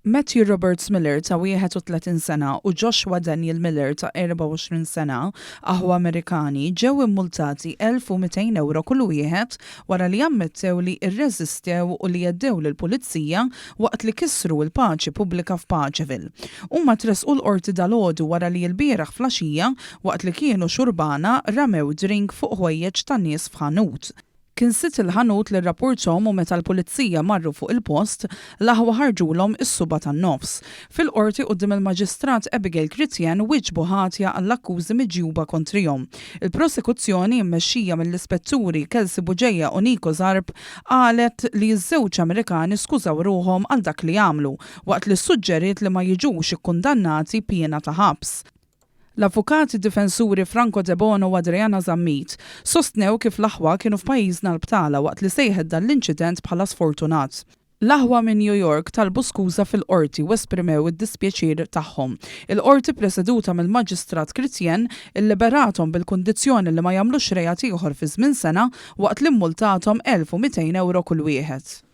Matthew Roberts Miller ta' 31 sena u Joshua Daniel Miller ta' 24 sena, aħwa Amerikani, ġew immultati 1,200 ewro kull wieħed wara li ammettew li rreżistew u li għeddew lill-pulizija waqt li kisru l-paċi pubblika f'Paceville. Huma tressqu l-Qorti dalgħodu wara li lbieraħ flaxija, waqt li kienu xurbana, ramew drink fuq ħwejjeġ ta' nies f'ħanut. Kien sid il-ħanut li rrappurthom u meta l-pulizija marru fuq il-post, l-aħwa ħarġulhom is-subgħa tan-nofs. Fil-Qorti quddiem il-Maġistrat Abigail Critien wieġbu ħatja għall-akkużi miġjuba kontrihom. Il-prosekuzzjoni, immexxija mill-Ispetturi Kelsey Bugeja u Nico Zarb, qalet li ż-żewġ Amerikani skużaw ruħhom għal dak li għamlu, waqt li ssuġġeriet li ma jiġux ikkundannati piena ta' ħabs. L-avukati difensuri Franco Debono u Adriana Zammit sostnew kif l-aħwa kienu f'pajjiżna l-btala waqt li sejħet dan l-inċident bħala sfortunat. L-aħwa minn New York talbu skuża fil-Qorti u esprimew id-dispjaċir tagħhom. Il-Qorti preseduta mill-Maġistrat Critien illiberathom bil-kundizzjoni li ma jagħmlux reat ieħor fi żmien sena waqt li mmultathom 1,200 ewro kull wieħed.